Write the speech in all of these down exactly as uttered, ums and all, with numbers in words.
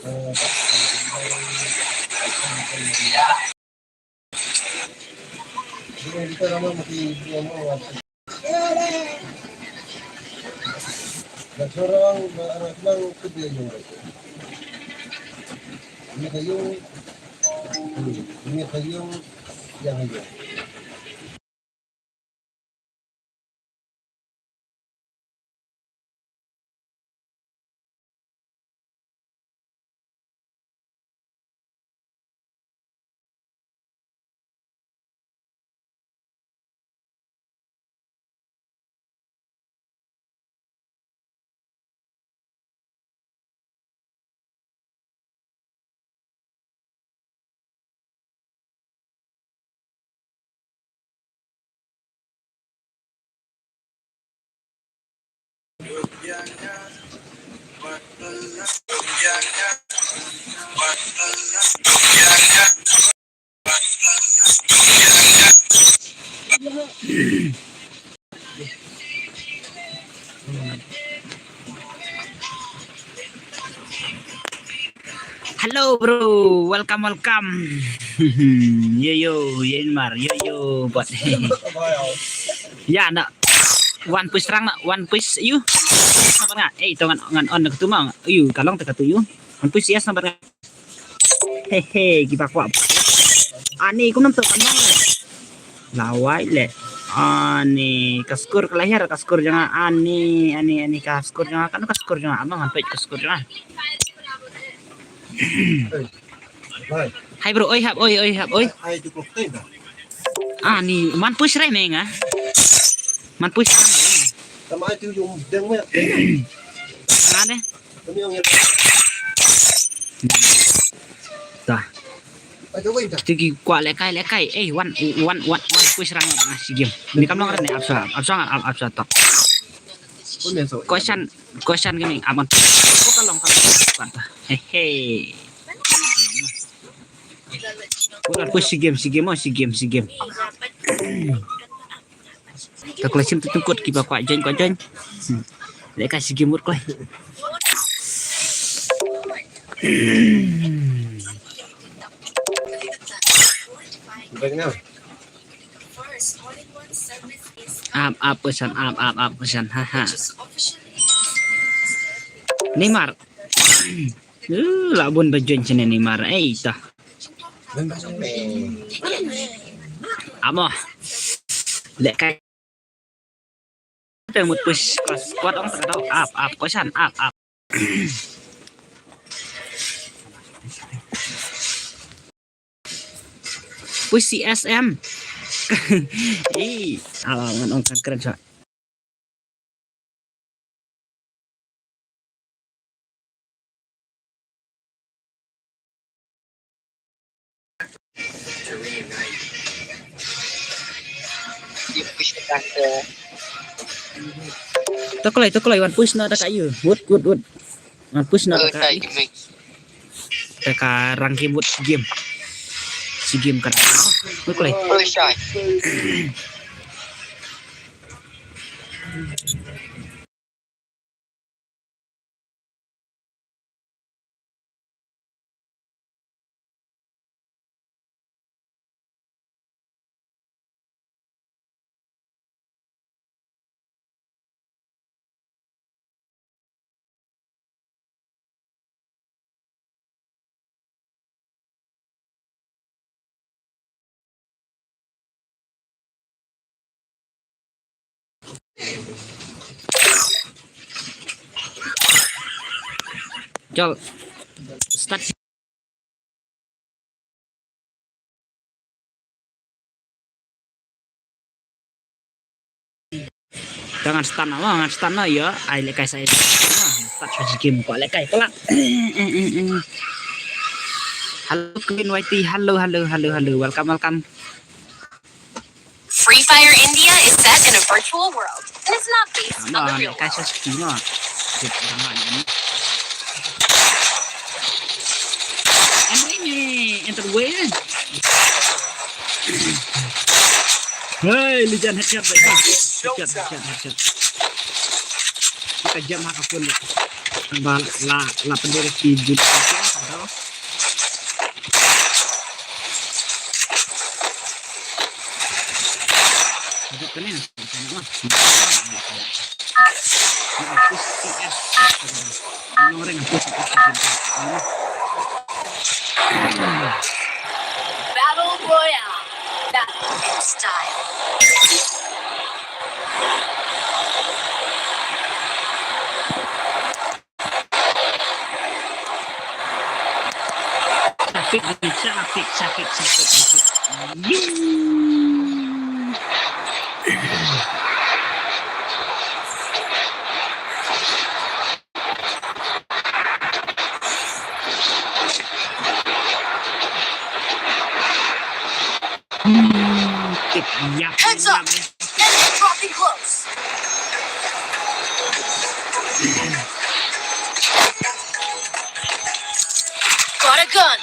Hello bro, welcome, welcome. Yo yo, yo Inmar, yo yo, bot. Ya na, wan push rang na, wan push you. Sabar nga, eh, to ngan, ngan on na katu ma, you, ka long te katu you. Wan push, yes, sabar nga. He he, kiba kwah. Ani, kumno to, kumno? Lawai le. Ani, ka skur ka la hiar, ka skur jong nga. Ani, ani, ani, ka skur jong nga. Kano ka skur jong nga? Abang, ngan peit ka skur jong nga. Hai bro, oi hap, oi, oi hap, oi. Ani, man push re me nga. Man push re me. Tama ai tu yung deng me. Nga de. Ta. Kita ki kwah lehkai, lehkai. Eh, wan, wan, wan, wan push rang na si game. Ni kam long ne, ap sa, ap sa, ap, ap sa top. Question, question kami, aman. Ko ka long, ka long, ka long. He he. Ko la push si game, si game, oh, si game, si game. Ta kloi sim tu tungkut kiba kwah join, kwah join. Hmm. Lehkai si game mut kloi. Ap, ap, pesan, ap, ap, ap, pesan, ha, ha. Neymar. Uh, la bun ba join sini Neymar. Eh, ita. Amo. Lehkai. Te mut push cross squad ong ta ap, ap, question, ap, ap. Push C S M. Ih, ala ngan ong kan keren sa. To kloi, to kloi, wan push na ta ka yu. Wut, wut, wut. Wan push na ta ka yu. Ta ka rang game, wut game. Si game ka. Wut kloi. Jol. Start. Jangan stun lah, jangan stun lah ya. Ai lehkai sa. Start sa game ko lehkai pala. Hello Queen Y T, hello, hello, hello, hello. Welcome, welcome. Free Fire India is set in a virtual world, and it's not based on the real world. Enter win. Hey, Lijan headshot, headshot, headshot, headshot. Ka jam ha ka phone. Ba la la pyndir ki jut. Battle Royale. Battle in style. Capit, capit, capit, capit, capit. Heads up! Enemy dropping close. Got a gun.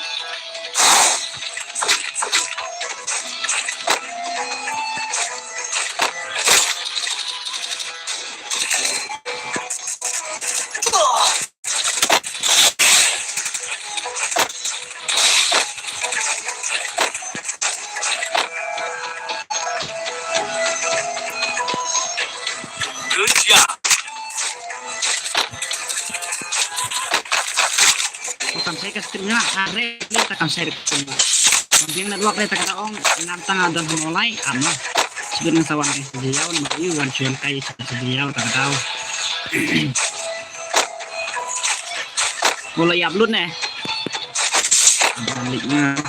Good job. Kam share ka stream nga, are ni ta kam share ka stream nga. Kam biang network re ta ka ong, nang tang adon ha Mawlai, am na. Sibin nga sa wan kai sa Jaiaw, na ma yu wan shuan kai sa Jaiaw ta ka daw. Mula ïap lut ne. Balik na.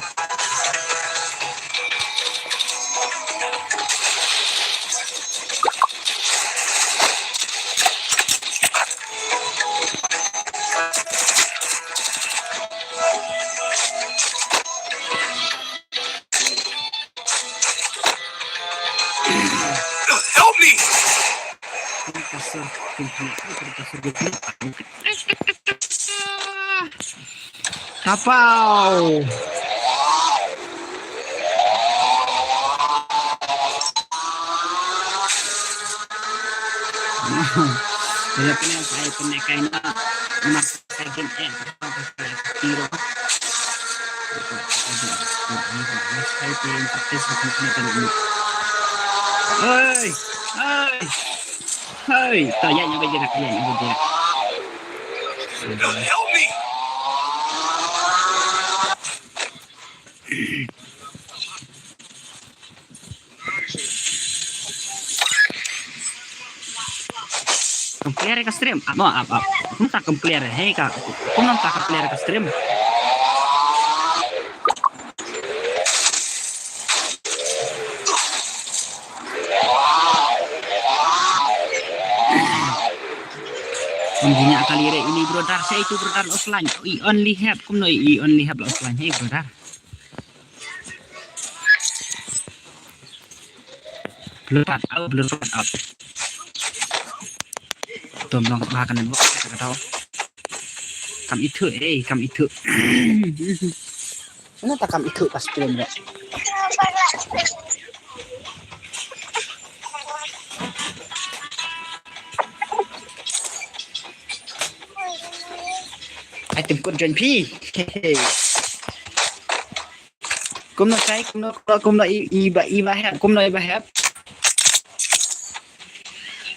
Help me! Tapau. Kaya pun yang saya pun naik kain nak. Mas saya game eh. Tiro. Hei, hei, hei. Kaya yang bagi nak, kaya yang bagi nak. Help me. Kam clear ka stream. Ap, ap, ap. Kumta kam clear, hei ka. Kumta kam clear ka stream. Kum jinya kali re ini brother, saya itu brother offline. I only have, kumno i only have la offline, hey brother. Blur out, blur out. Tom long ba ka network ka taw. Kam ithu, eh, kam ithu. Mana ta kam ithu ka stream re. Ai tim kut join phi. Kumno sai, kumno, kumno, kumno i, i ba, i ba hep, kumno i ba hep.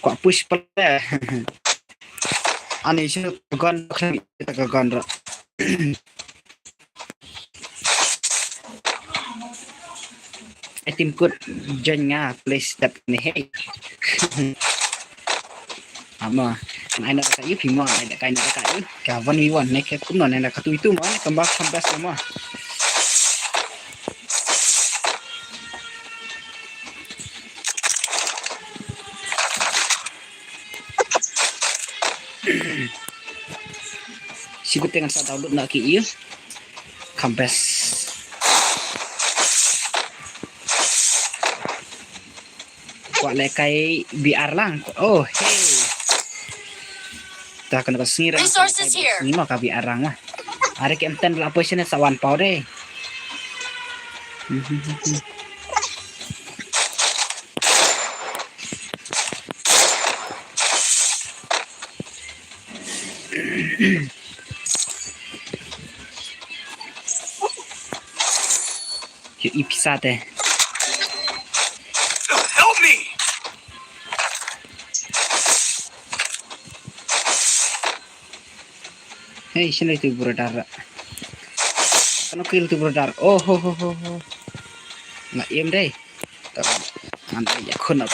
Kwah push pala. Ani shu gon, ka gon ro. Ai tim kut join nga, please tap ni, hey. Ama, kan ai na ka yu phi ma, ai da kai na ka yu. Ka one v one ne ke kumno ne na ka tu itu ma ne kamba kamba sama. Sikut te ngan sa download na ki yu. Kambes. Kwah lehkai B R lang. Oh, hey. Ta kano ka sngi ra. Resources here. Sngi ma ka B R lang ma. Are ki em ten la position sa wan pau de. Ïohi pisa te. Help me! Hey, sino itu brother? Kano kill tu brother? Oh, ho, ho, ho, ho. Nga im dei. Ngan ya khun apa?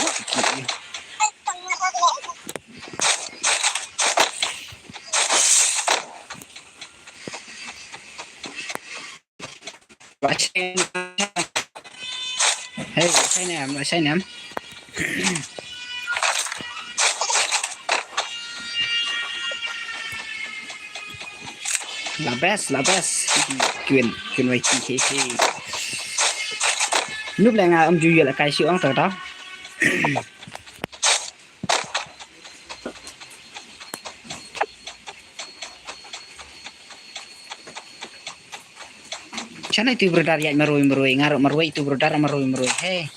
Hey, sai nem, sai nem. La best, la best. Kwin, kwin wai ki he he. Nup le nga um ju yel kai shu ong ta ta. Chana itu brother ya marui marui, ngaru marui itu brother marui marui. Hey.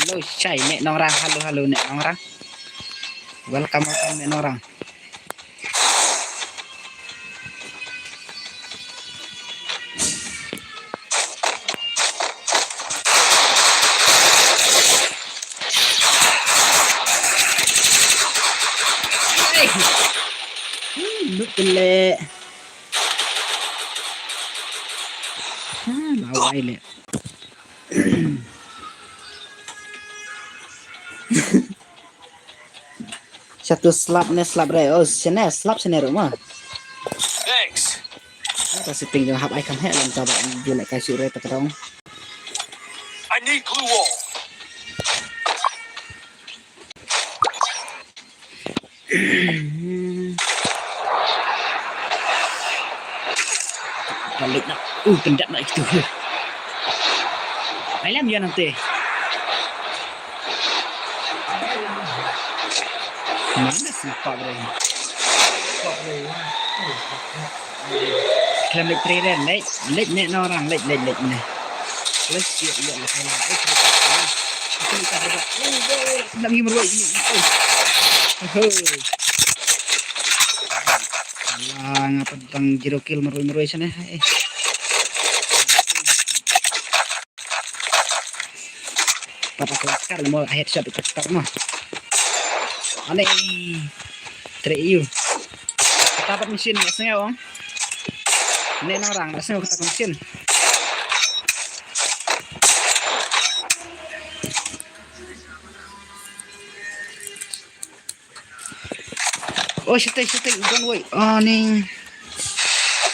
Hello, shai, ne nongrang. Hello, hello, ne nongrang. Welcome, welcome, ne nongrang. Hey. Hmm, look at that. Ah, lawai le. Satu slap ne slap re. Oh, sene slap sene ro ma. Thanks. Ata si ping jong hap ai kam he lam ta ba ju le kai su re ta ka dong. I need glue wall. Balik na. Uh, pendat na itu. Ai lam ya nanti. Mana sih Pak Bre? Khlem leit trei re, leit, leit ne nongrang, leit, leit, leit ne. Leit, ïa, ïa, leit ne. Eh, trei, trei, trei. Itu kita berbuat. Oh, oh, oh, lam hi marwei. Oh. Oh. Alah, ngapa tang zero kill marwei, marwei sana, eh. Papa ko kar mo headshot ko kar mo. Ane. Trei ïa u. Kata pat machine la sngew ong. Ne nongrang la sngew kata machine. Oh, shite, shite, don't wait. Oh, ning.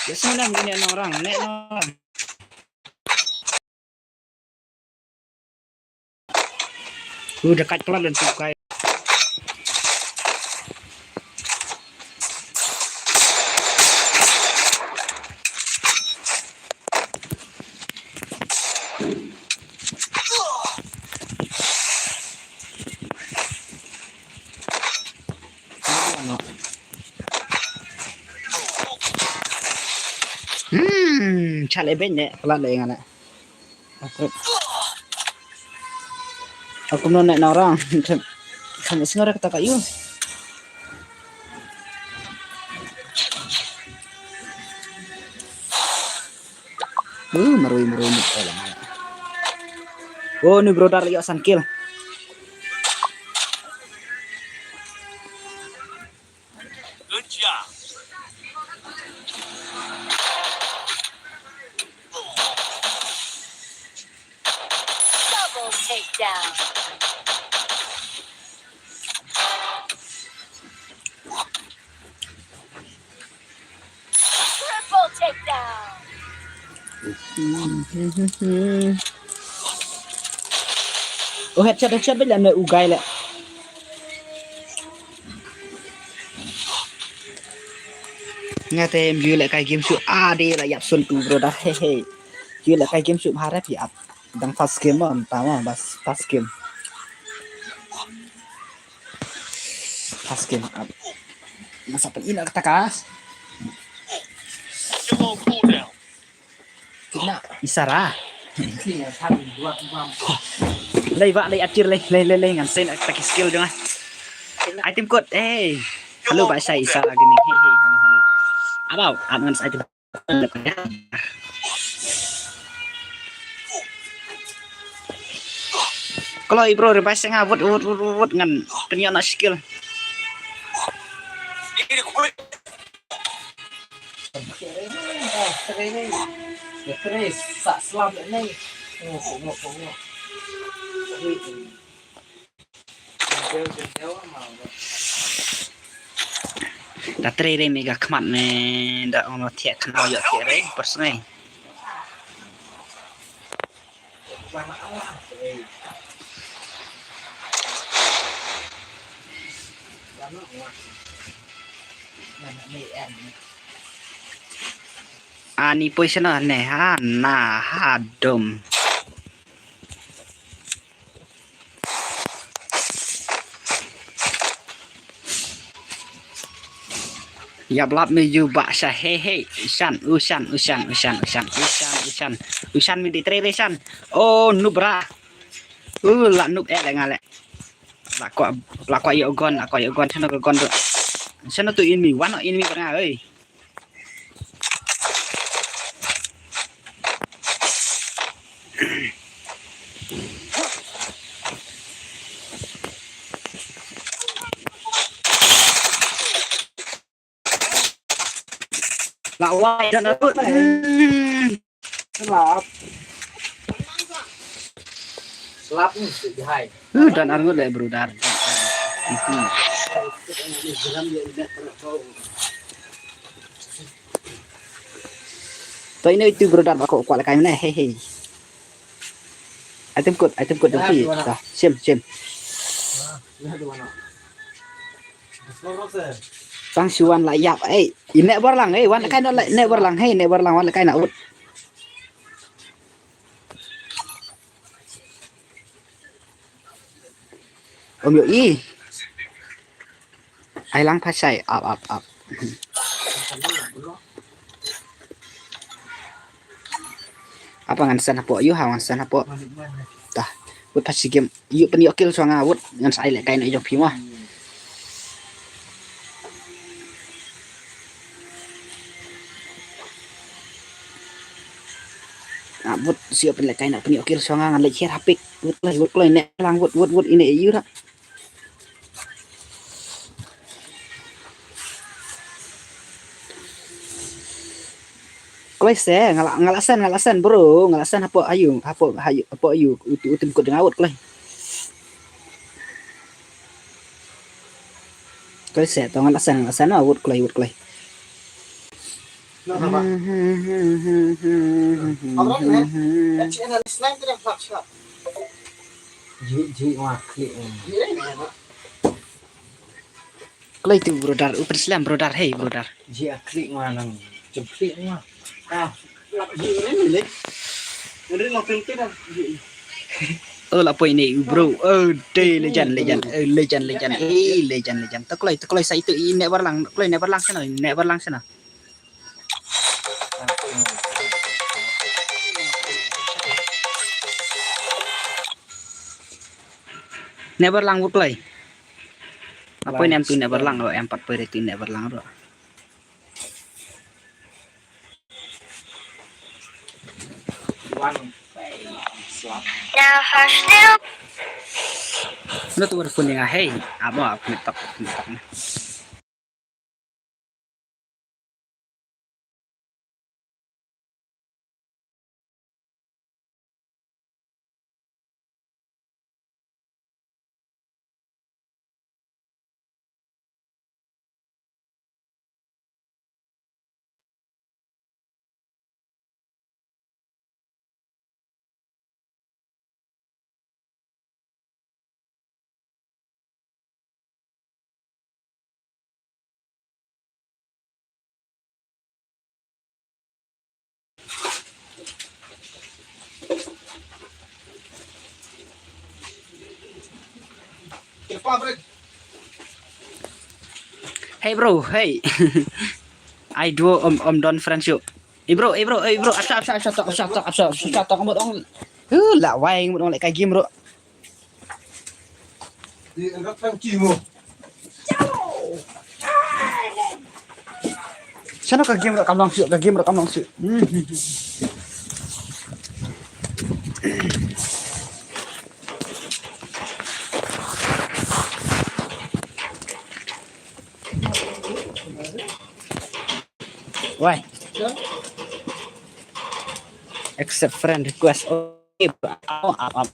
Ya sngew ne nongrang, ne nongrang. Udah kat pelan dan sukai. Hmm, chale ben ne, pelan le ngane. Aku, aku no ne nongrang. Kam sngew re kata ka ïa u. Uh, marwei, marwei, marwei. Oh, ni brother ïa san kill. Good job. Double takedown. Triple takedown. Oh, headshot, headshot, bella na ugai le. Nga te ym ju leh kai game shuh. Ah, de la ïap sun tu, brother. He he. Ju leh kai game shuh, harap ïap. Dang first game mo, em ta mo, bas first game. First game ap. Masa pyn ina kata ka. Kina isara. Lei ba lei atir lei lei lei lei ngan sen attack skill jong nga. Item code, hey. Hello ba sai isara gini. Hey hey, hello hello. Abau, ap ngan sa item. Kloi bro, revive nga, wut wut wut wut wut ngan pynïoh na skill. Ta trei re me ka khmat me da ong lo thiah khnau ïoh thiah re, por sngai. Ani poi sna ne ha na ha dum. Ïap lap me yu ba sha he he. Shan, u shan, u shan, u shan, u shan, u shan, u shan, u shan, mi di trei re shan. Oh, noob ra. Uh, la noob eh le nga le. La kwah, la kwah ïoh gun, la kwah ïoh gun, shano ka gun tu. Shano tu enemy, wan enemy ba nga, oi. La wai dan arut. Hmm. Slap. Slap ni si jahai. Uh, dan arut le brother. Hmm. To ino itu brother ba ko kwah lehkai mane, hei hei. Item code, item code dong pi. Dah, sim sim. Tang siwan la ïap, eh, i ne barlang, eh, wan lehkai na, ne barlang, hei, ne barlang, wan lehkai na ut. Om yo i. Ai lang phasai, ap ap ap. Apa ngan san hapoh, yu ha ngan san hapoh. Tah, wut phasi game. Yu pynïoh kill shuwa nga wut ngan sa ai lehkai noh jong phi mo. Ah, wut shu pynlehkai noh pynïoh kill shuwa nga ngan leit hiar hapik. Wut kloi, wut kloi ne lang wut, wut, wut ine yu ra. Kloi se, nga la, nga la send, nga la send, bro, nga la send hapoh ayu, hapoh, hayu, hapoh ayu, utu, utu kut jong nga wut kloi. Kloi se, to nga la send, nga la send, ah, wut kloi, wut kloi. Ji, ji, wah, klik. Kloi tu brother, u pynslem brother, hey brother. Ji a klik ma nang, jump klik ma. Ah, lap ji ni ni le. Ngeri long film tu dah. Oh, la poi ni bro. Oh, de legend, legend. Eh, legend, legend. Eh, legend, legend. To kloi, to kloi sa itu i ne barlang, kloi ne barlang sana, ne barlang sana. Ne barlang wut kloi. Apa ini em tu ne barlang ro, em pat poi tu ne barlang ro. Now hush, little. Lo tu phone ni nga, hey, amo aku ngetok, ngetok. Hey bro, hey. Ai duo om om don friendship. Eh bro, eh bro, eh bro, asa asa asa tok, asa tok, asa asa tok, ngamut ong. Huh, la wai ngamut ong leh ka game bro. Shano ka game ruh kam long shuh, ka game ruh kam long shuh. Hmm. Why? Accept friend request. Okay, bro. Am, am,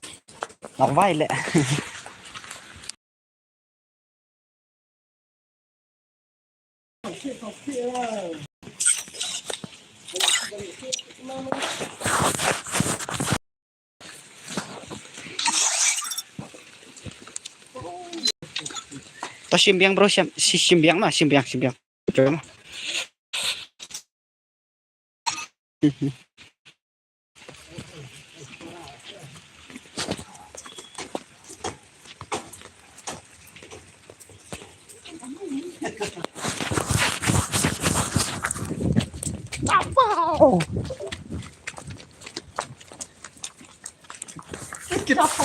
am. Why le? To shim biang bro, shim, shi-, shim biang ma, shim biang, shim biang. Jom. Wow. Get off.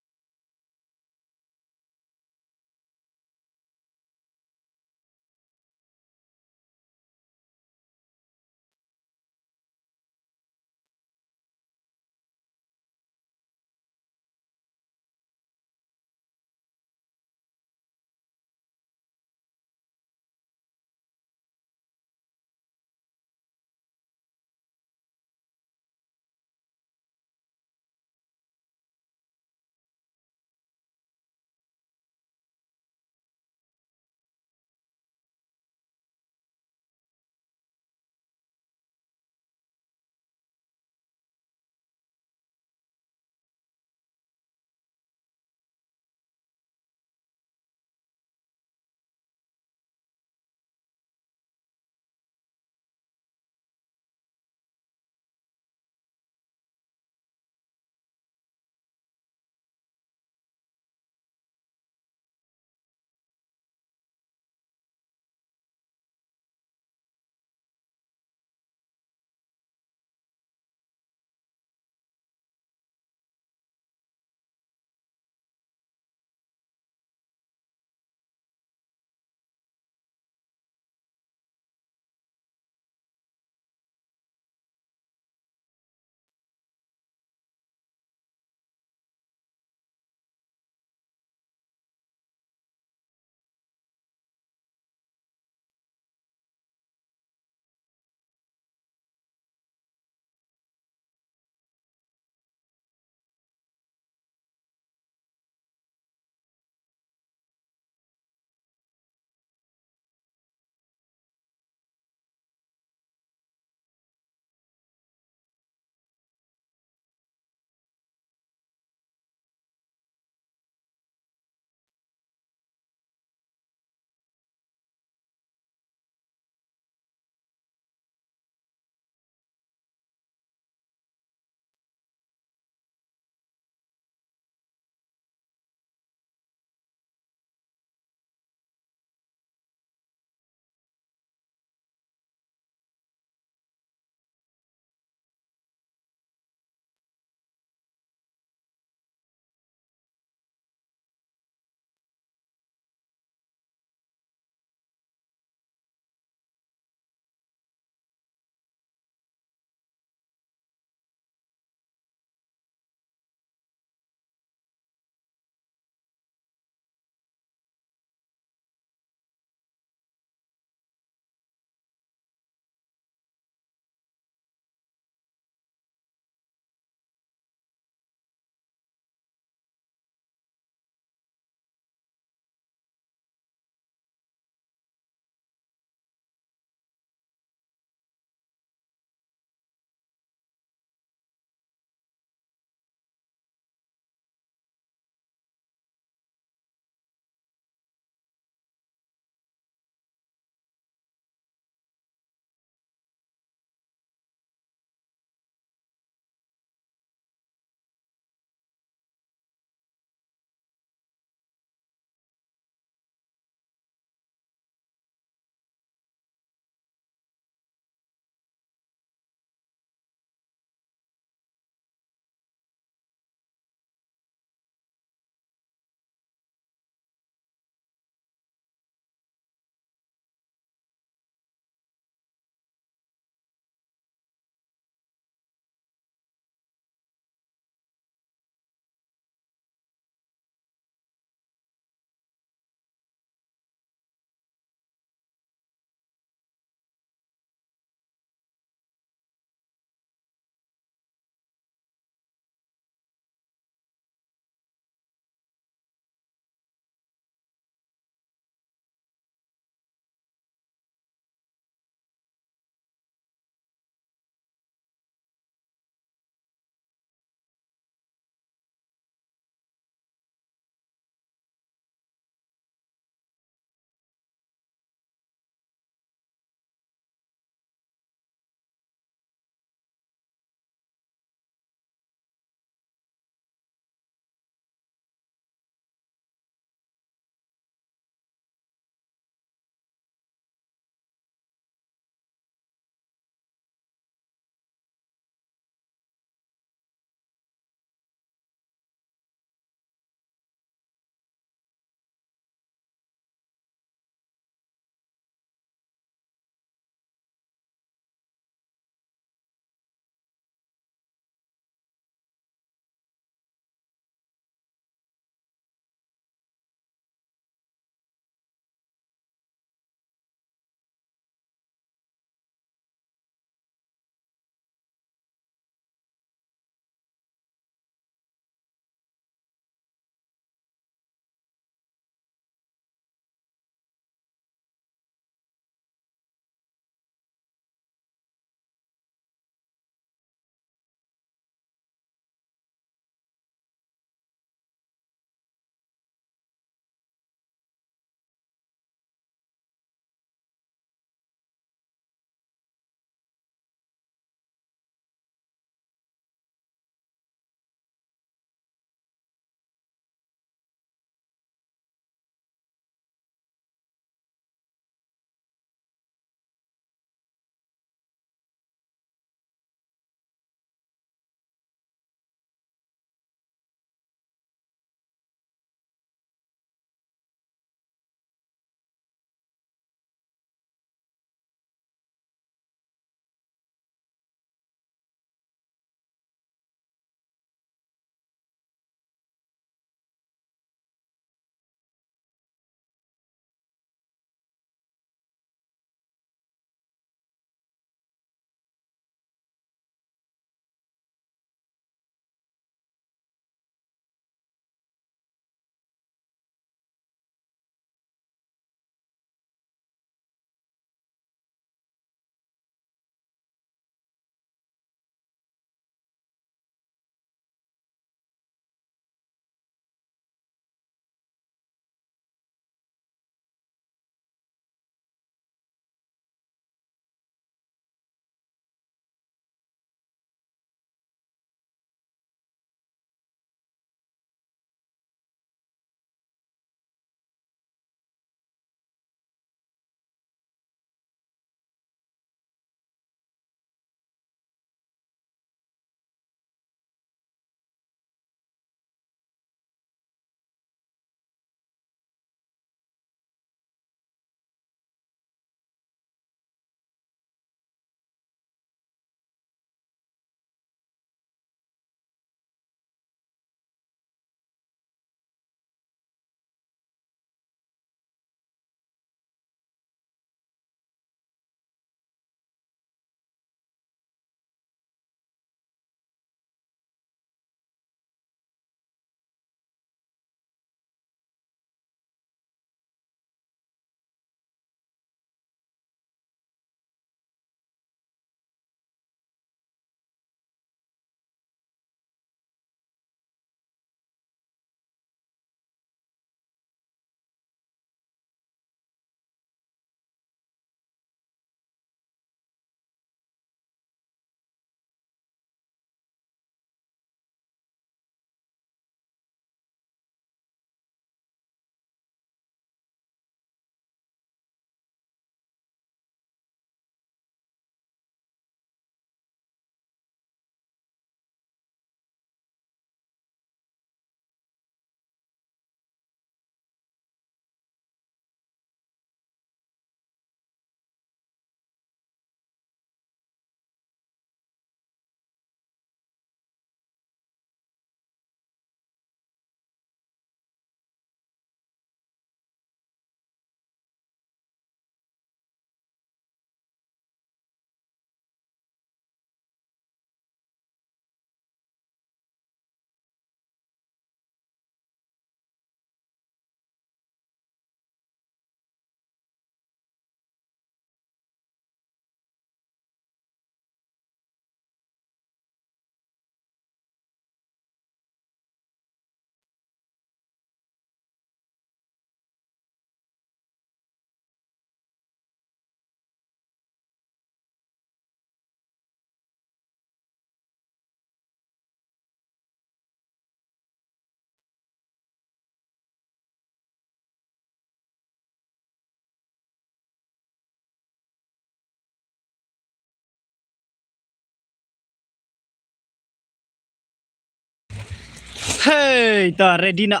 Hey, to ready noh.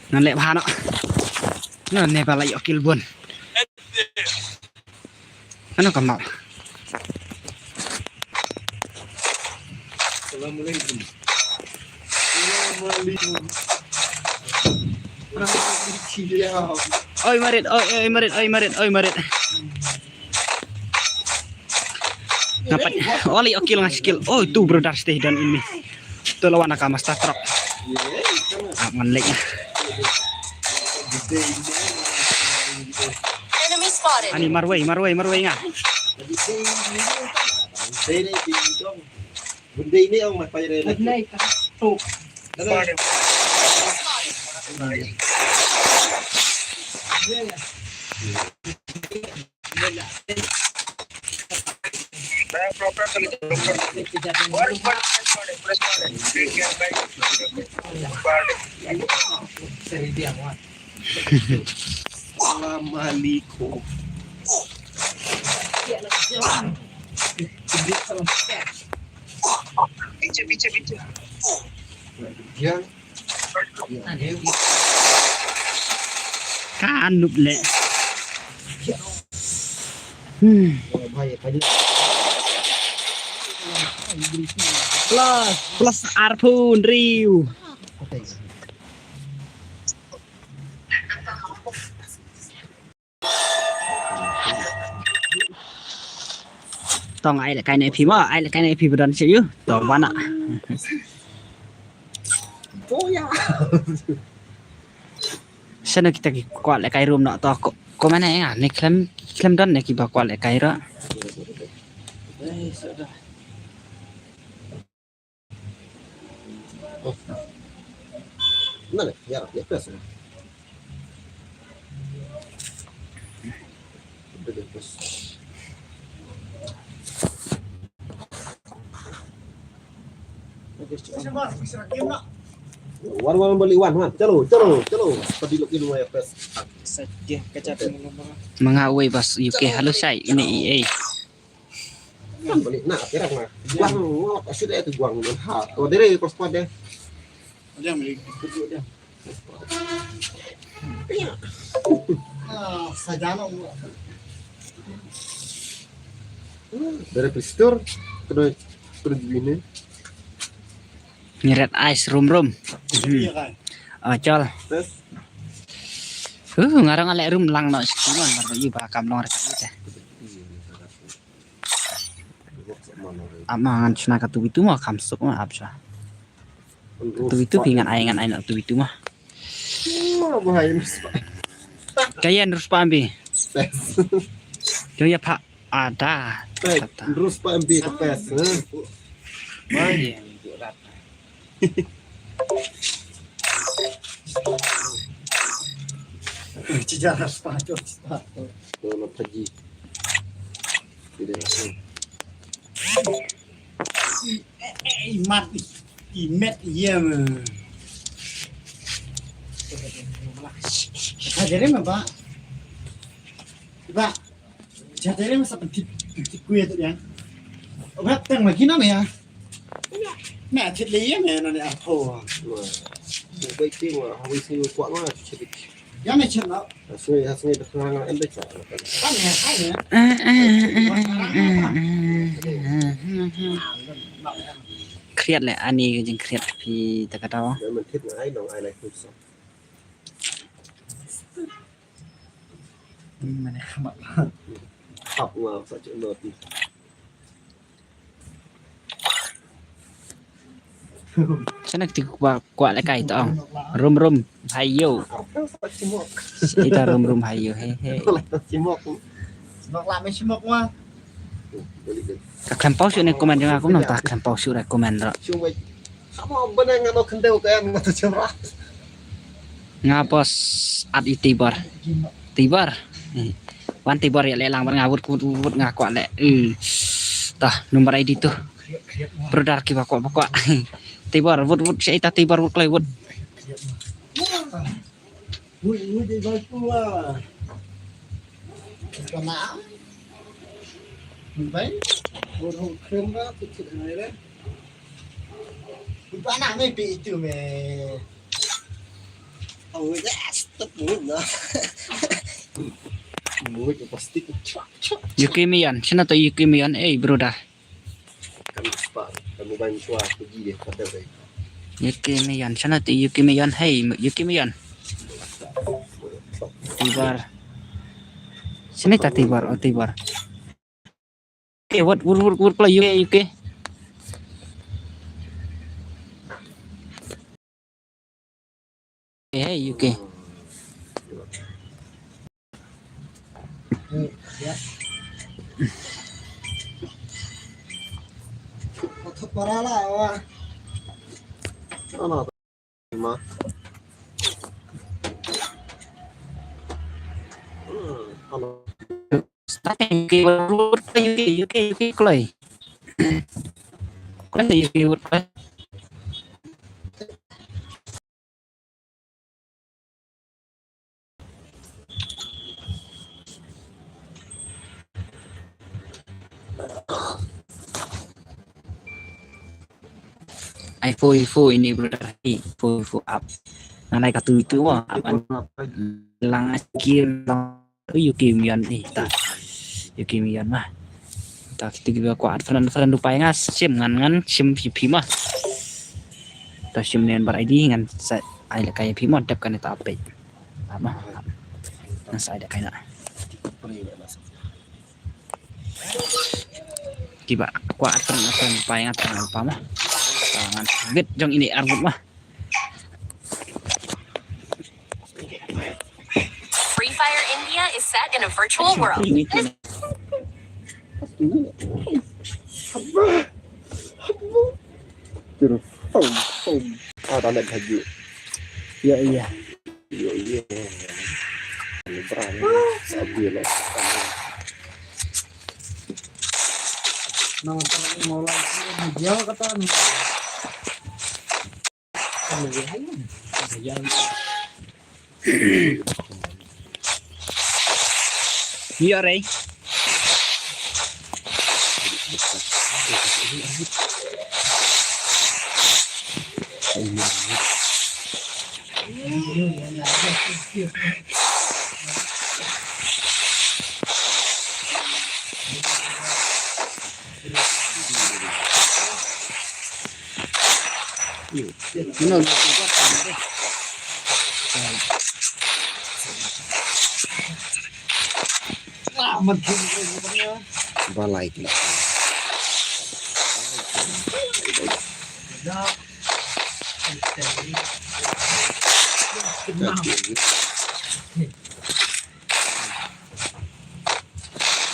Ngan leh bha noh. Ngan ne ba la ïoh kill bun. Ano ka map. Assalamualaikum. Assalamualaikum. Oi marit, oi, oi marit, oi marit, oi marit. Nga pat. Oli, okil nga skill. Oh, tu brother, stay down ini. Tu lawan ka master truck. Ah, ngan lek. Enemy spotted. Ani marwei, marwei, marwei nga. Bendai ni ong mai pai re. Bendai ka tu. Assalamualaikum. Bicha, bicha, bicha. Yang Kan nup le. Hmm. Plus, plus arphew hynriew. Tong ai le kai ne phi ma, ai le kai ne phi ba don sha ïu. To bana. Boya. Sha na kita ki kwah lehkai room noh to ko, ko mane nga ne khlem, khlem don ne kiba kwah lehkai ruh. Mana ya, ya plus. Wan, wan, balik, wan, wan. Chalo, chalo, chalo. Tadi lok ini waya pes. Saja kaca tu nomor. Manga wei bas U K, halo shai ini E A. Kan balik nak, kira nak. Guang, ngok, asyik dia tu guang. Ha, oh, dere cross squad dia. Dia mai ikut dia. Dari Play Store, kena, kena gini. Ni red ice, rum, rum. Iya, kan? Oh, col. Terus? Uh, ngarang alek rum lang no, sekiman, baru iba kam long rekat. Ama ngan chna ka tu itu ma kam suk ma apsa. Tu itu pi ngan ai, ngan ai na tu itu ma. Ma bahai ruspa. Kayan ruspa ambi. Jong ya pak ada. Ruspa ambi ke pes. Mai. Cijar sepatu, sepatu. Tolong pergi. Tidak. Eh, eh, mat. Imet iya. Ajarin apa? Pak. Jatah dia masa penting, penting kue tu dia. Obat tang lagi nama ya? Nah, cit lagi ya, mana ni apa? Baik ting lah, habis ni kuat mana tu cit. Ya, macam lah. Asli, asli dah terang anda cak. Kan ya, kan ya. Kriat le ani ka jingkriat phi ta kata wa. Dah mentit ngai dong ai lai tu so. Mane khamat. Khap nga sa cuk not. Sana kti kwah, kwah lehkai to ong. Rum rum hayo. Ita rum rum hayo he he. Simok. Simok lah me simok wa. Ka khlem pau shuh ne comment jong nga kumno ta khlem pau shuh re comment ro. Shu wei. Sama bana nga no khendeu ka em nga tu chemra. Nga bos at i Tibor. Tibor. Eh. Wan Tibor ya le lang bar nga wut wut wut nga kwah le. Eh. Tah number I D tu. Brother ki ba kwah ba kwah. Tibor wut wut sha ita Tibor wut klai wut. Ui, ui, dei bai pula. Kana? Bai? Ur hu krim ba, tu tu ngai le. Ipana me pi itu me. Oh, yes, stop move na. Move plastic. Chua, chua. Yuki Mian, shano to Yuki Mian, eh, brother. Kan spar, kan ban chua pergi dia pada dai. Yuki Mian, shano to Yuki Mian, hey, Yuki Mian. Tibar. Sini ta Tibar, oh Tibar. Okay, what, what, what, what, Yuki, Yuki. Hey, Yuki. Kau tak parah lah, wah. Ano, ma. Hmm, ano. Starting Yuki, what, what, Yuki, Yuki, Yuki, Kloi. Kloi Yuki, what, Kloi. Ai fo, fo ini brother, fo, fo up. Nanai katu itu wah, apa lang askir lang. Yuki Mian ni ta. Yuki Mian mah. Ta kita juga kuat friend friend lupa ngas sim ngan ngan sim pipi mah. Ta sim nen bar I D ngan sa ai la kai pi mah dep kan ta ape. Apa? Ngan sa ai da kai na. Kiba kuat friend friend lupa ngas ta lupa mah. Ta ngan bit jong ini arbut mah. Free Fire India is set in a virtual world. Ah, tak nak baju. Ya iya. Yo, yo. Ini berani. Sabi lah. Nama tak mau lagi dia kata ni. Iya, Rey. Balai pula.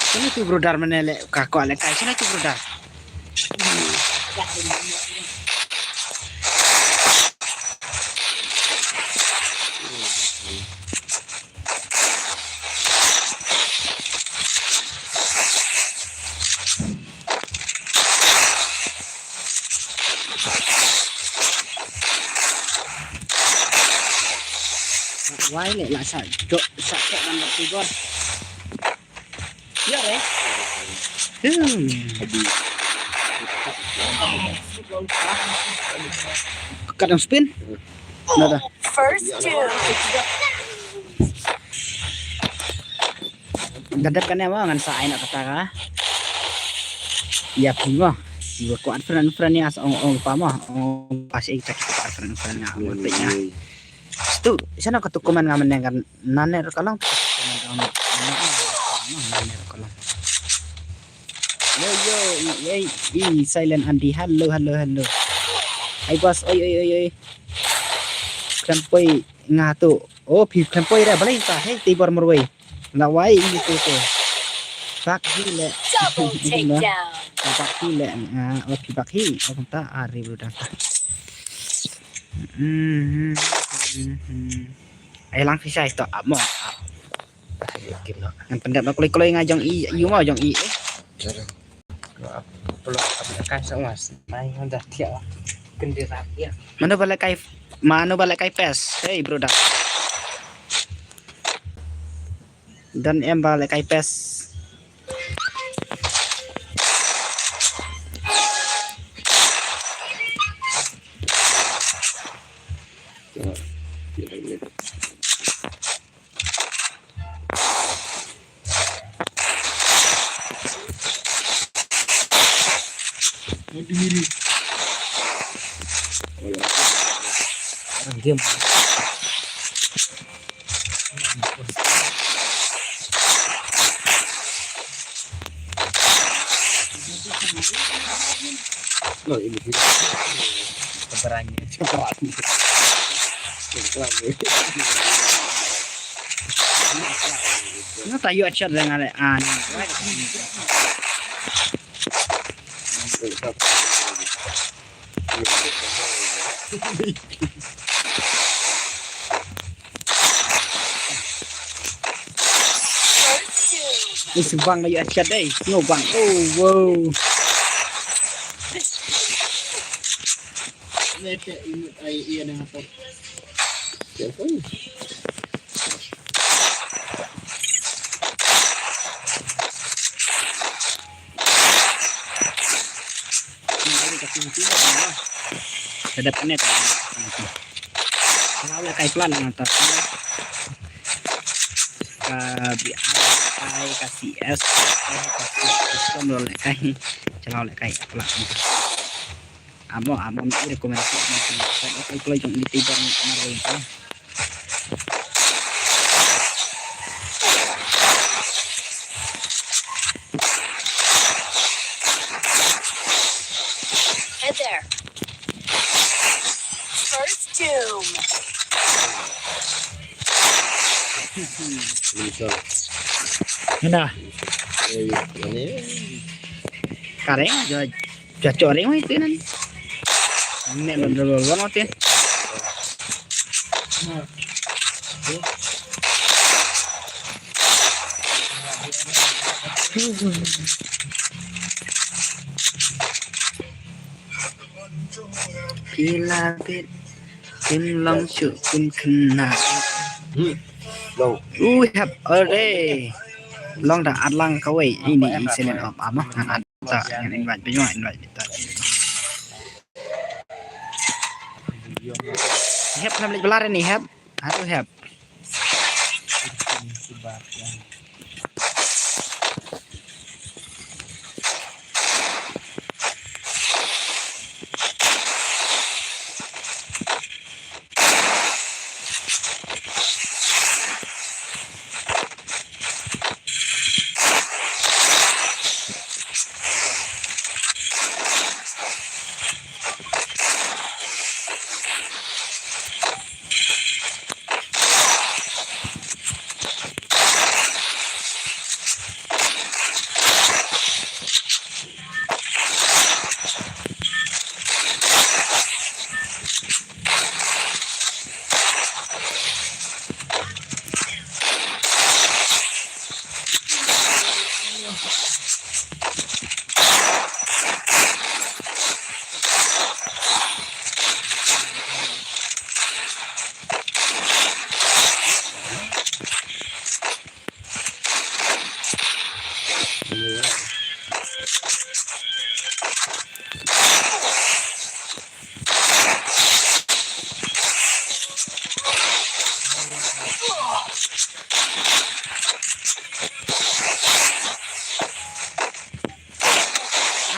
Sini tu brother mana le ka ko le kai sini tu brother. Wai le la sa do sa sa nan tu gor. Ya re. Hmm. Kadang spin. Nada. First two. Dadap kan ya mo ngan sa ai na kata ka. Ya phi mo. Iwa kuat friend friend ya sa ong ong pa mo. Ong pa si ik tak kuat friend friend ya. Mo pe ya. Stu, sana ka tu komen nga meneng kan nane rekalang tu komen nga meneng nane rekalang. Yo yo, ei ei, silent Andy. Hello hello hello. Ai bos, oi oi oi oi. Klempoi nga tu. Oh phi klempoi da balai ta. Hei tibor merwei. La wai ini tu tu. Bak hi le. Double takedown. Bak hi le. Ah, oh phi bak hi. Oh ta ari budak. Hmm. Ai lang phi sai to amo. Ngan pendap na kloi kloi nga jong i yu mo jong i eh. Pelok apa kai sa mas. Mai honda tiak lah. Kendera tiak. Mano balak kai, mano balak kai pes. Hey brother. Dan em balak kai pes. Orang diam. Loh, ini dia. Keberanian. Keberanian. Keberanian. Nga ta ïoh chat lang ale an. Ni sibang la ïoh chat dei. Ngo bang. Oh, wow. Sedap net. Kalau leh kai plan ngan tas. Ka B R kai ka C S kai ka C S, ka leh kai. Kalau leh kai plan. Amo, amo, mi recommend ko, amo, amo, amo, amo, amo, amo, amo, amo, amo, amo. Head there. First Doom. Hina. Kare, jo. Cocok ring wei tin. Nek lo dulu lo lo tin. Pila bit. Tin long shu kun kena. Hmm. Long. U hep ore. Long da adlang kawei ini incident of ama. Ta ngan invite, pynjah invite ta. Hep, nam leh belar ni hep. Haru hep.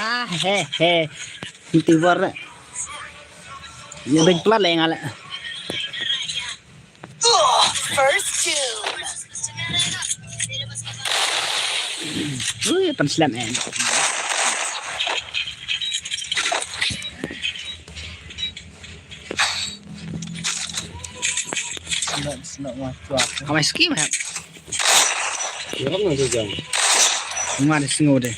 Ah, he, he. Nti bor. Ïa beng plat leh nga leh. First Doom. Ui, pan slam eh. Kamai ski mah. Ngan sngew de.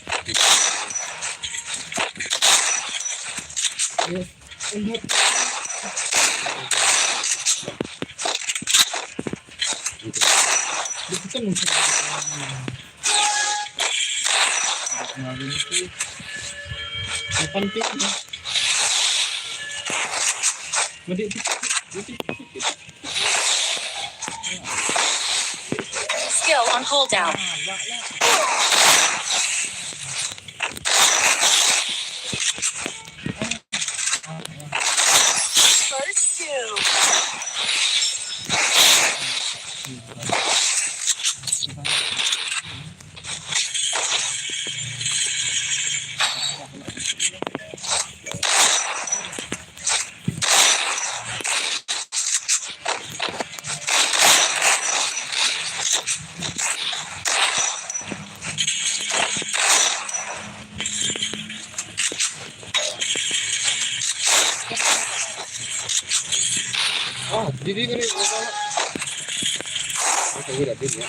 Skill on cooldown. First Doom. Oh, didi ko ni. Okay, wala din ya.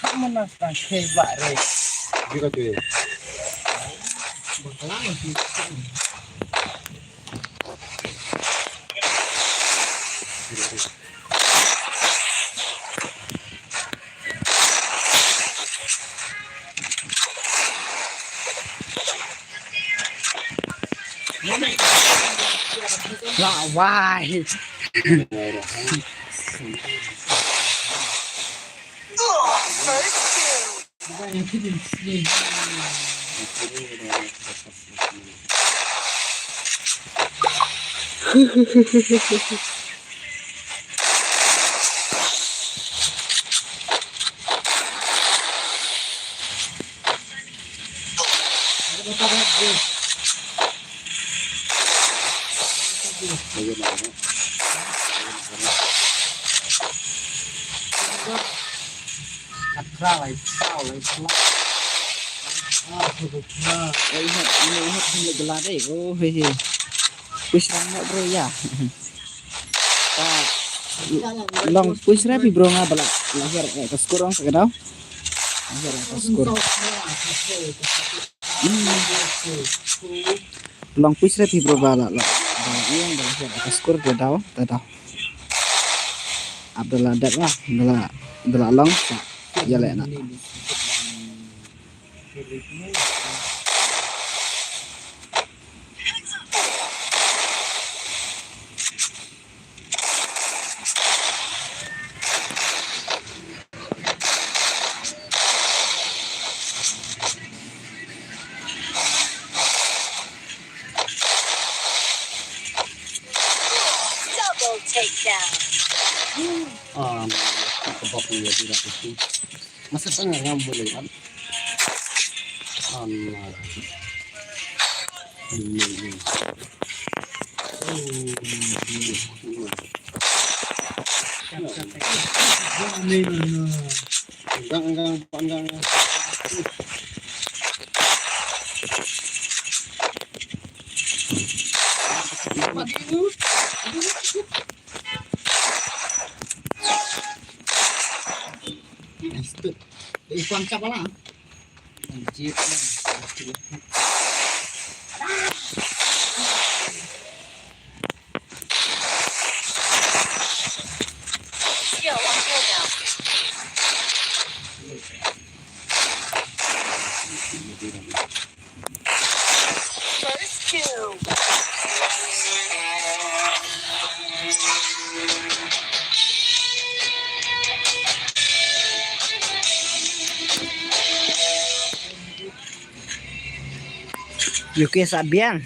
Kamu nak tangkai bak re. Dia kata dia. Bakalan masih. Lah, why? First kill. Kat pra lai pra lai pra. Ai, hap, ino hap, hap, hap, hap, hap, hap. Oh, hei, hei. Push rang na, bro, ya. Ta long push ra phi, bro, nga ba la, la hiar, eh, ka score ong ka daw. La hiar ka score. Hmm. Long push ra phi, bro, ba la, la, ba la hiar ka score ka daw, ka daw. Abdullah dat lah, Abdullah, Abdullah long, sa, ya le na. Double takedown. Ah, ka bok ni ya, dia tu. Masa tengah ngam boleh kan? Alah. Ini, ini. Oh, ini. Ini, ini. Gang, gang, gang, gang. Ipan siapa lah? Anjir, lah. Yo, I'm here now. First kill. U K sah biang.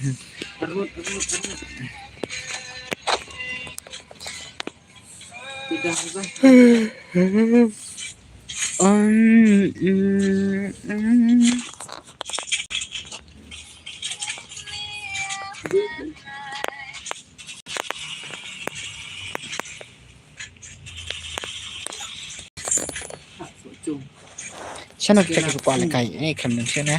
Shano kita ke kepala kai, eh, kandang shano.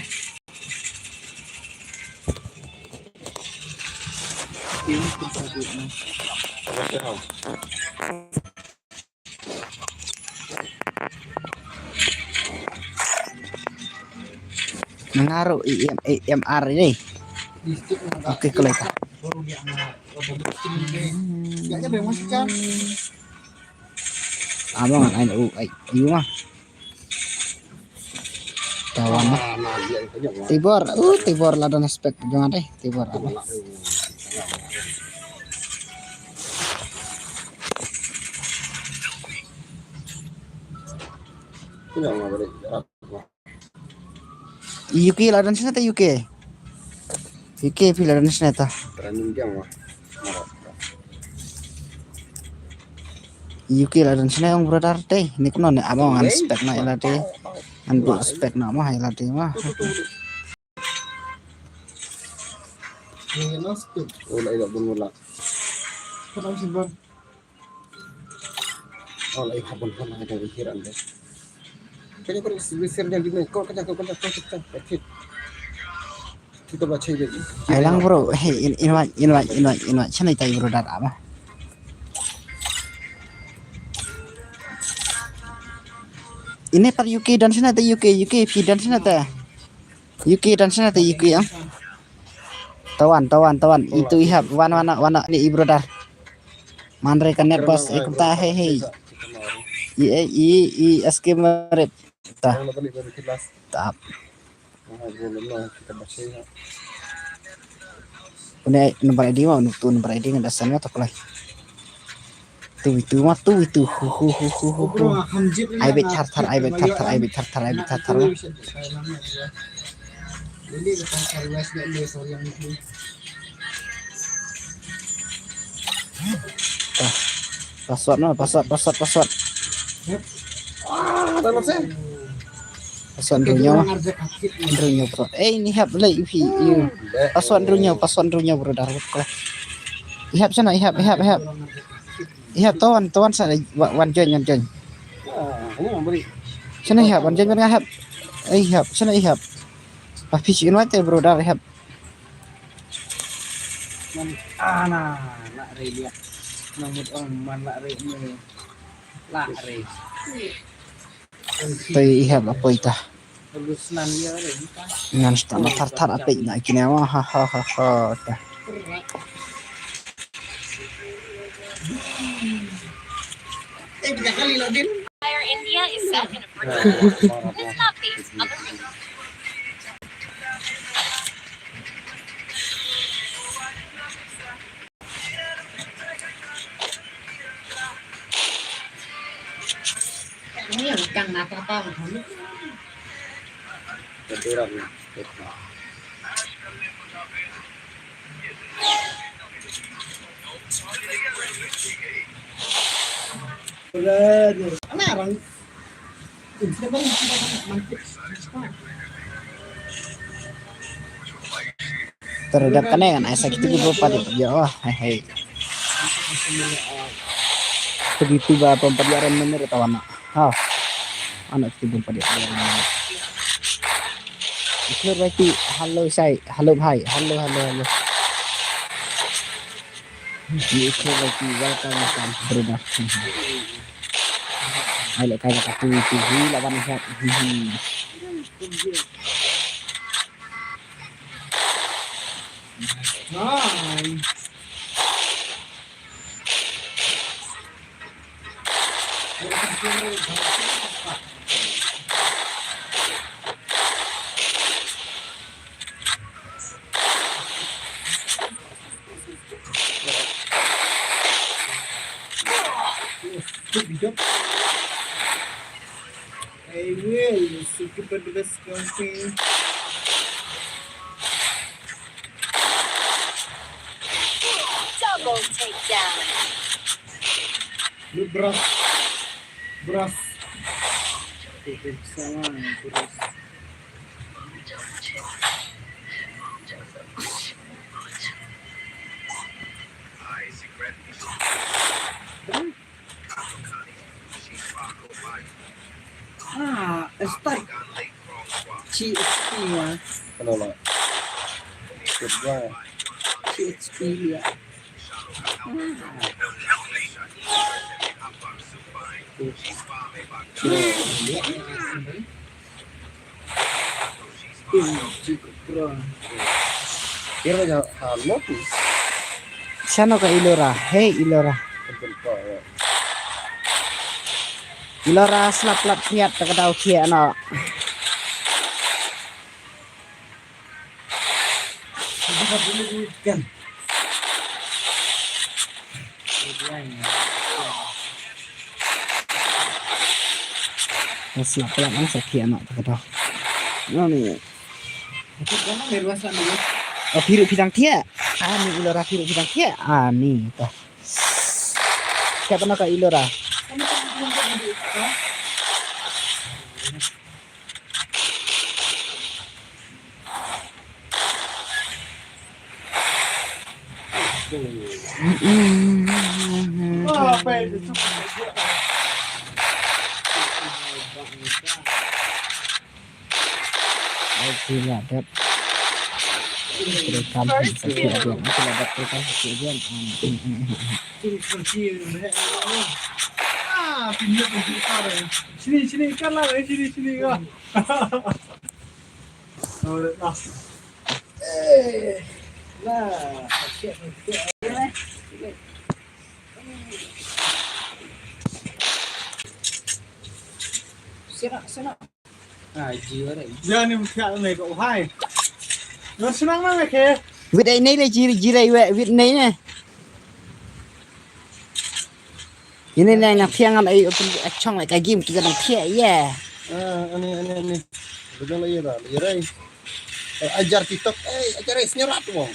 Mengaruh I M, I M R ini. Oke, kalau itu. Abang, ai, ai, ai, mah. Tawan lah. Tibor, uh, Tibor la don spec jong ade, Tibor apa? U K la don shane te, U K. U K phi la don shane te. U K la don shane ong brother te. Ni kumno ne amo ngan spec na ila te. Ngan bu spec na mo ila te mo. Oh, la ila bun wala. Kau tahu sih, Bang. Oh, lagi habon pun ada di kiran deh. Kau jangan kau sih, sih, jangan di mana. Kau kerja, kau kerja, kau kerja, kau kerja. Kita baca aja. Ai lang bro, hey, in, invite, invite, invite, invite. Sana itai bro dar apa? Ini par U K dan sana te U K, U K phi dan sana te. U K dan sana te U K ya. Tawan, tawan, tawan. Itu ihap, wan, wan, wan, ni i bro dar. Manre ka net bos, eh, kumta, hey, hey. I, eh, i, i, S K Marip. Ta. Tap. Une number I D ma, unu tu number I D nga da send ma to kulai. Tu itu ma, tu itu. Hu, hu, hu, hu, hu, hu. Ai bit thar thar, ai bit thar thar, ai bit thar thar, ai bit thar thar. Ah, password no, password, password, password. Ah, dah lost, eh. Password Andrew nyo. Andrew nyo password. Eh, ini hap lei ipi. Password Andrew nyo, password Andrew nyo, brother. Ihap sana, ihap, ihap, ihap. Ihap, tuan, tuan sana, wa-, wan join, wan join. Sana ihap, wan join, wan ihap. Eh, ihap, sana ihap. Papi si invite, brother, ihap. Man, ah, na, la rei dia. Nang mut ong man la rei ni. La rei. Toi ihap la poi ta. Ngan sta na thar thar apek na kine ma, ha, ha, ha, ha, ta. Eh, tiga kali login. Fire India is set in a brutal war. This map is other. Terhadap kane kan ai sakit gitu gua pada ya, oh, hei, hei. Begitu ba pemperdiaran menurut tawana. Ha. Anak kita pemperdiaran. Itu berarti halo sai, halo hai, halo, halo, halo. Ni ikut lagi, welcome, welcome, brother. Ai leh kai ka tu tu hi lawan siap. Hai. I will. Double takedown. Lu beras. Beras. Titip salam, beras. Ah, start. C H P ya. Kenapa? C H P ya. Siano ka Ilora? Hey Ilora. Ilora slap lap thiat ta ka dau thiat no. Slap lap ang sa thiat no ta ka dau. No ni. Oh, phi ruh phi dang thiah. Ani Ilora phi ruh phi dang thiah. Ani ta. Siapa nak Ilora? Mhm. Ah, pa, itu. Ai, ki la dep. Ki la dep, ki la dep. Ah, pynlong pynlong. Sini, sini, kan lah, sini, sini, kan. Eh, nah, sini, sini. Ah, jiwa deh. Jangan ni mesti ada naik kau, hai. Nang senang mana ke? Wit ai nei le jira, jira wit, wit nei ne. Ini nei nang thiang am ai open a chong like a game kita nang thiang, yeah. Ah, ani, ani, ani. Betul lah, iya dah, iya dah. Eh, ajar TikTok, eh, ajar, eh, senyerat tu, bang.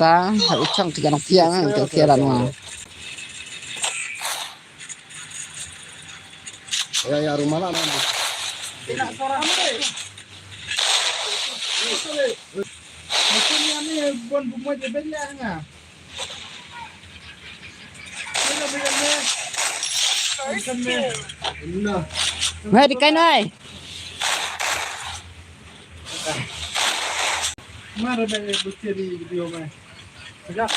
Ta, ha u chong kita nang thiang, kita thiang lah, wah. Ya, ya, rumah lah, nanti. Tidak seorang deh. Mungkin yang ni bukan rumah dia beli, ah. Mai di kai nai. Mara da besti di video mai. Sejak.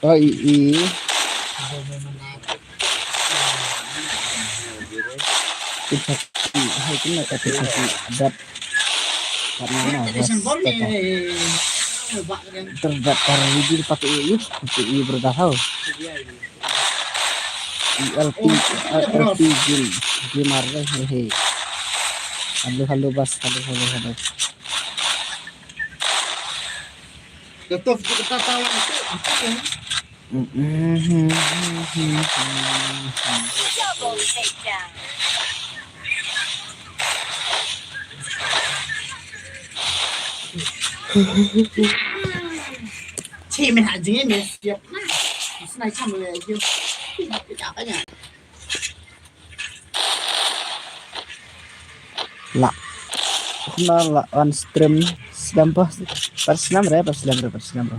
Oh, i, i. Kita ki, hai, kena kata kita dap. Kat mana, bos? Kata. Terdapat para video pakai i, pakai i berdahau. I L P, I L P game, gamer, eh, eh. Halo, halo, bos. Halo, halo, halo. Double takedown. Cih, men ha jingim, men siap. Nah, snai cham le, jing. Tidak apa nya. La. Kumba la on stream slem pa. Pat slem re, pat slem re, pat slem re.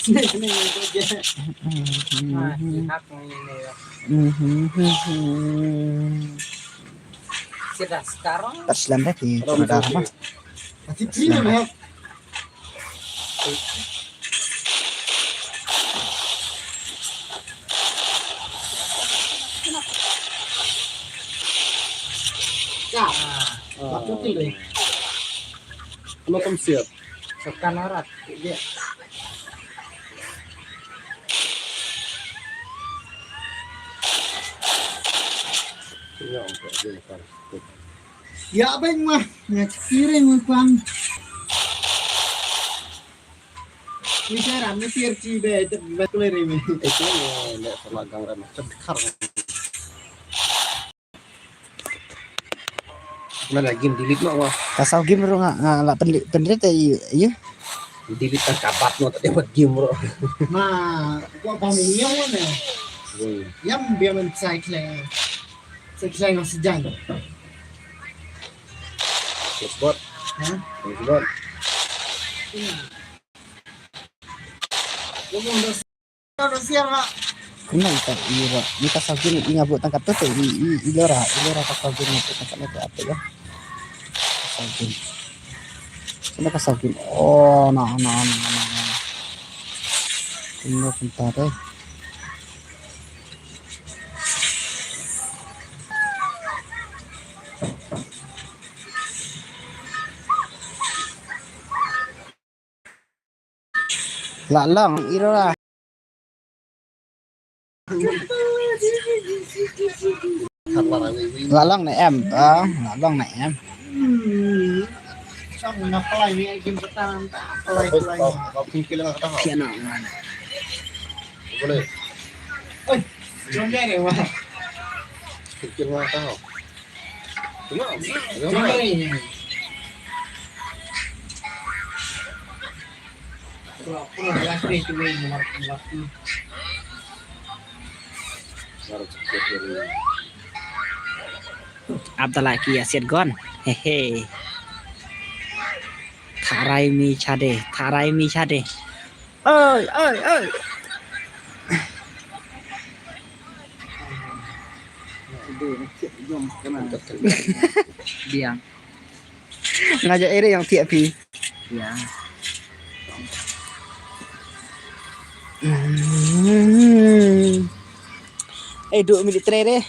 Snai, snai, snai. Pat slem re ki. Ada apa? Ano kam siap? Sekan arat dia. Ya, beng mah, nga kiring mah pang. Ni cara ni tiar ci be, be kulir ini. Itu ni, ndak sama gang ramah, cekar. Mana game delete mah, wah. Ka saw game ruh nga, nga la pyndelete, pyndelete, ïa, ïa. Delete kan kabat noh, tak dapat game ruh. Ma, kua ba mu nyong ne. Hmm. Yam biar men sai kle. Sai kle nga sejan. Plus bot. Ha? Plus bot. Iya. Kumno ita ira, ni ka saw game i nga buh tang kato te i, i, i lora, i lora ka saw game nga buh tang kato te ate ya. Ka saw game. Kumno ka saw game. Oh, na, na, na, na, na. Kumno kumta te. La long iro la. La long ne em, ah, la long ne em. Sang na palai ni, game petang, palai, palai. Kau, kau pingkil nga kata kau. Piano. Boleh. Oi, jom dia ni, wah. Pingkil nga kata kau. Abdallah ki ya siat gon. He he. Tharai mi chade, tharai mi chade. Oi, oi, oi. Biang. Nga ja ere yang tiap pi. Ya. Hmm. Eh, duk minit terakhir deh.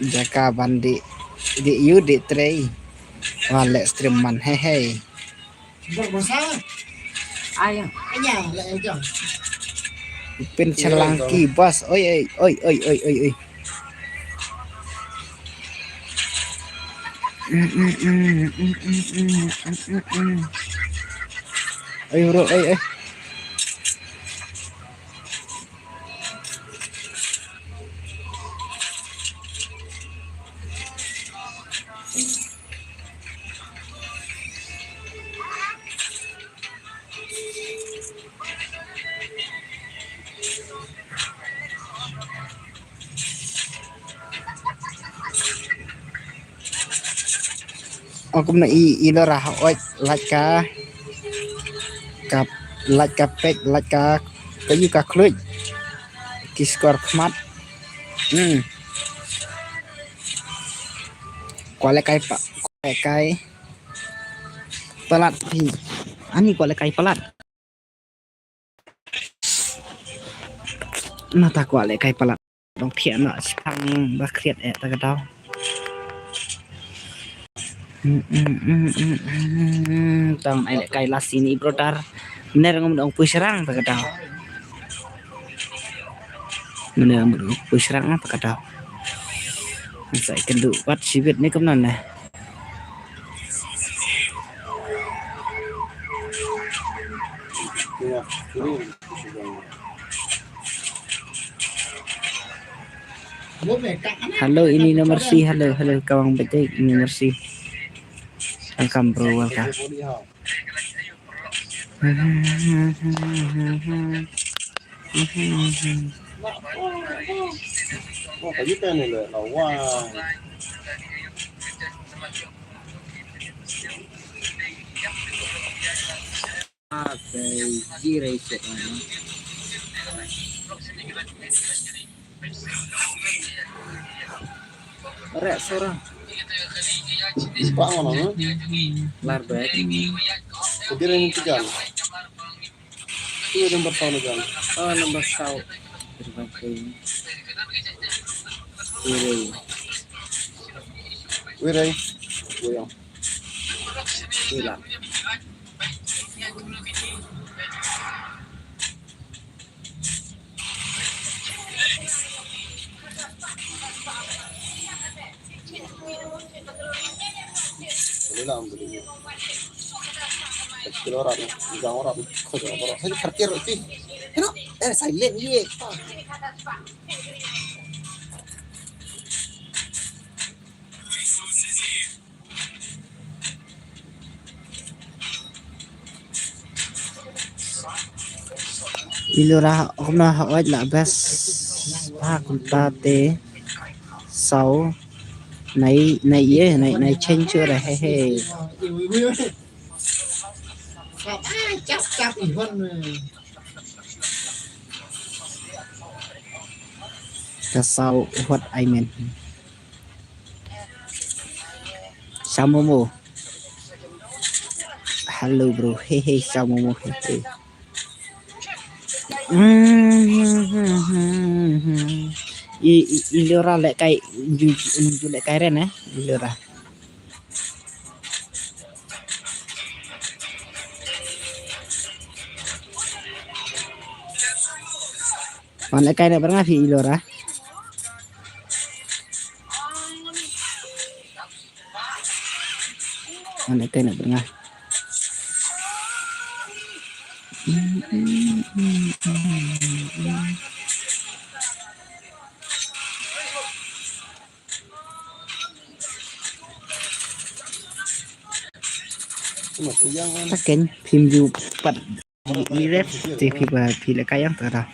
Jaka ban di, di yu di trei. Wan leh stream man, hei hei. Ayo. Pin chalangki bas. Oi oi oi oi oi oi oi. Oi bro, oi oi. O kumno i, i lo ra ha oi lait ka, ka lait ka pek lait ka, ka yu ka khluit ki skor khmat. Hmm. Kwah leh kai pa, kwah leh kai palat phi. Ani kwah leh kai palat. Na ta kwah leh kai palat. Dong thiah na chang ba kriat eh ta ka daw. Tang ai leh kai lasi ni brother. Mner ngam dong pui serang ta ka daw. Mner ngam dong pui serang ta ka daw. Sa i kendu wat sibit ni kumno ne. Hello, ini nomor si. Hello, hello, kawang betek ini nomor si. Welcome, bro, welcome. Rek sora. Pak mana? Lar baik. Jadi ini tiga. Iya, nomor satu kan. Oh, nomor satu. Terima kasih. Wirai. Wirai. Wirai. Ilura kumna ha wait la best pa kumta te. Sau nai nai ye nai nai change ra he he. Ka sau what I mean. Samomo. Hello bro. Hey hey Samomo. Hey hey. I i ilura leh kai ju ju leh kai ren eh ilura. Wan leh kai na bernga phi ilura. Wan leh kai na bernga. Taken phim ju pat. Ni ref te phi ba phi la kayang ta ta.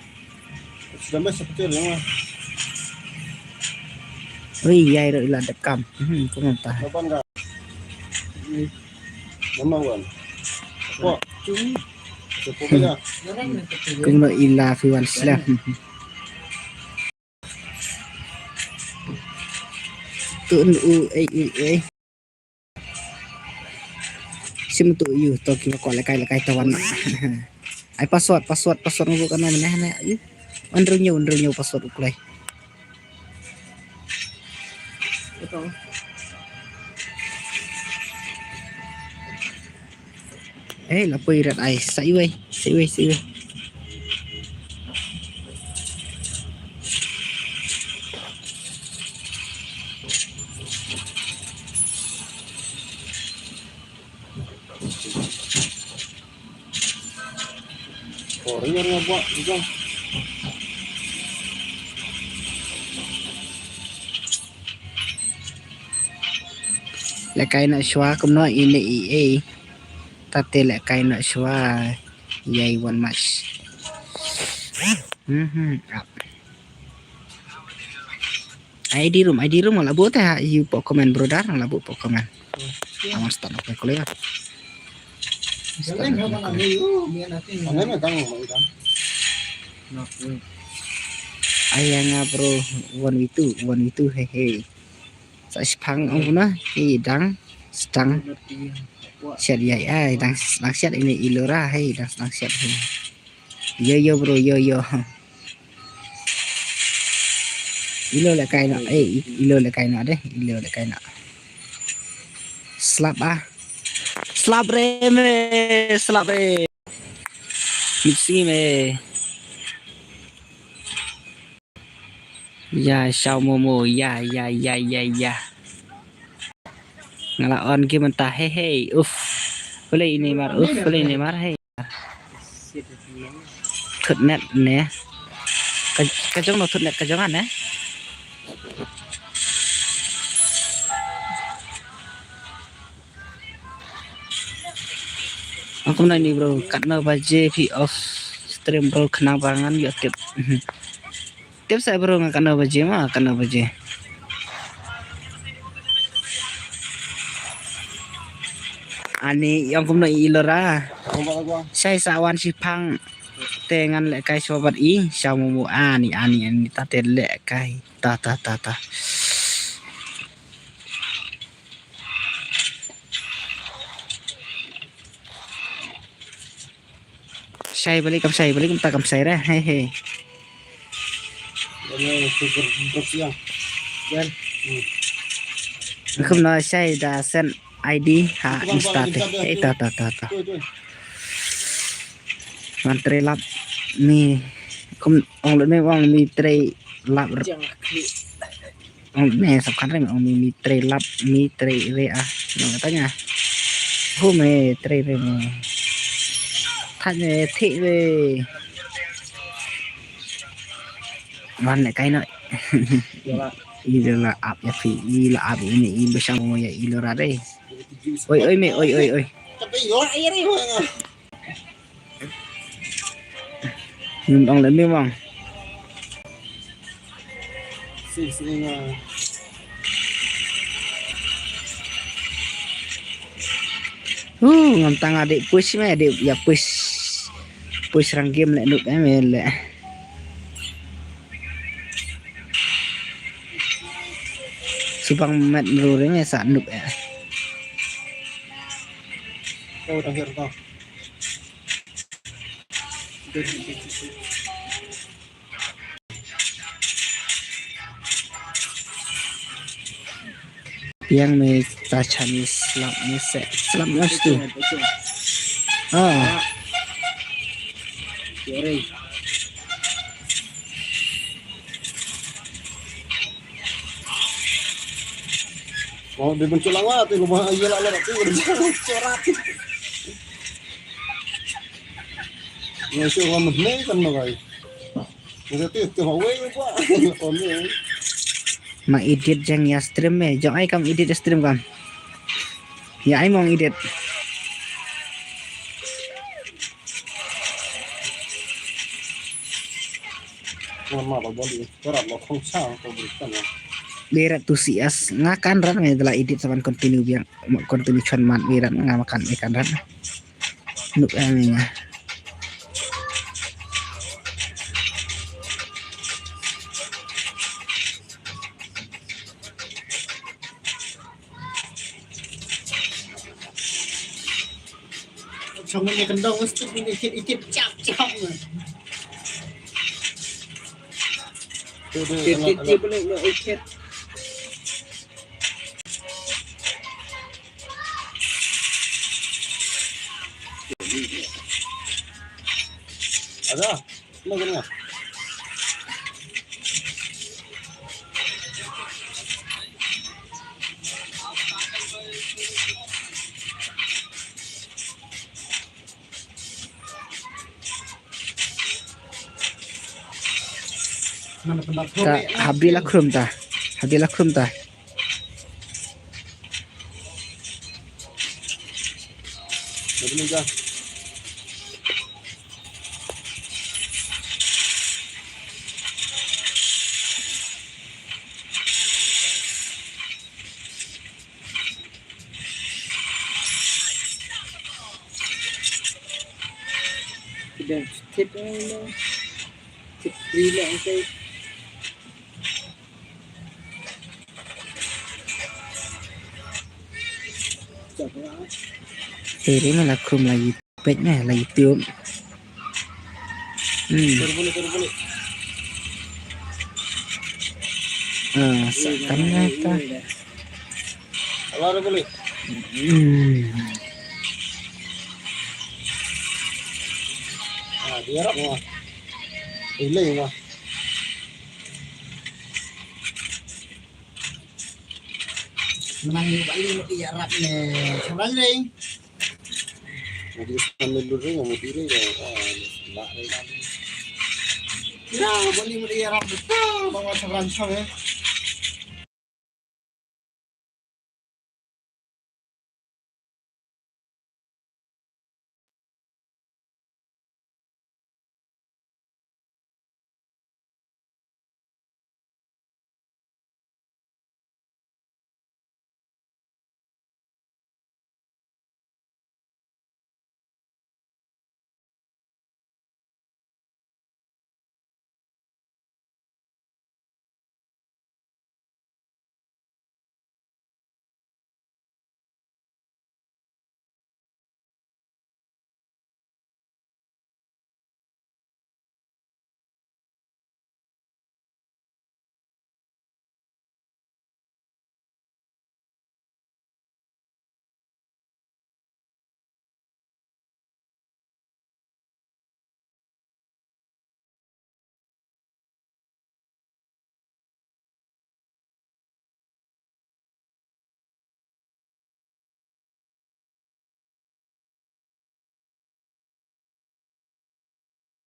Ui, yai ro ila dekam. Hmm, kumno ta. Mama wan. Wa. Kumno ila phi wan slam. Tu u ei ei ei. Sim tu yu to ki ko lekai lekai tawan. Ai password password password ngu kana mene ne. Yu. Andrew nyu andrew nyu password uklai. Eh, la poi rat ai. Sa iwei, sa iwei, sa iwei. Korea nga buat juga. Lekai na shwa kumno ine i ei. Tate lekai na shwa. Yai one match. Mhm. Ap. I D room, I D room, la bu te ha, yu po comment, brother, la bu po comment. Awas tak nak kuliah. Ay nga bro, one v two, one v two, hey hey. Sa shipang ang na, hey dang, stang. Siat yai ai, dang, dang siat ini ilora, hey dang, dang siat, hey. Yo yo bro, yo yo. Ilo le kai no, eh, ilo le kai no deh, ilo le kai no. Slap ah. Slap re me, slap re. Mixing me. Ya, shaw momo, ya, ya, ya, ya, ya. Nga la on ki mynta, hey hey, uff. Pule ini mar, uff, pule ini mar, hey. Thut net ne. Ka, ka jong no thut net ka jong ne. Aku nai ni bro, katno baje phi off stream bro, khnang ba ngan ïoh tip. Tip sa bro nga katno baje ma, katno baje. Ani ïong kumno i lora. Sai sa wan shipang te ngan lehkai shuwa bad i, sha mumu ani, ani, ani ta te lehkai. Ta, ta, ta, ta. Shai balik kam shai balik kam ta kam shai re, he he. Kumno shai da send I D ha Insta te. He ta ta ta ta. Wan trei lap ni kum ong le me ong mi trei lap. Ong me sap kan reng ong mi, mi trei lap, mi trei re ah. Nong tanya. Hu me trei re me. Tanya thi me. Wan le kai no. I la ap ya phi, i la ap ini, i bashang mo ya i lo ra re. Oi oi me, oi oi oi. Nym ong le nym ong. Hu ngam tang adik push me, adik ya push. Push rang game le nuk em le. Subang met mru re me sa nuk eh. Yang me ta Chinese slap ni se slap ni stu. Ah. Oh, dia mencolok lah, tu rumah aja lah, lah, tu dia mencolok. Nga shu ngam ne kan no kai. Nga te te ma wei pa. On ne. Ma edit jang ïa stream eh. Jong ai kam edit stream kam. Ïa ai mong edit. Nga ma ba boli. Ka rat lo khong sa ko bri kan. Birat tu sias nga kan rat ngai dala edit saban continue biang continue chon man birat nga makan ikan rat. Nuk eh nga. Chong ni kendong mesti ni kit ikit cap cap. Tu tu. Kit kit kit boleh nak ikit. Ada. Mana kena? Mana pendak? Ta habil akrum ta. Habil akrum ta. Habil akrum ta. Kita skip aja. Skip dulu, oke. Iri na la khum la YouTube, page na la YouTube. Hmm. Turun balik, turun balik. Ah, sakkan na ta. Alah, dah balik. Hmm. Ah, dia rak mah. Ilai mah. Menang ni balik mesti yak rap ni. Seorang ring. Mesti sambil dulu ring, mesti ring. Ah, nak ring. Ya, balik mesti yak rap betul. Bawa seorang sang eh.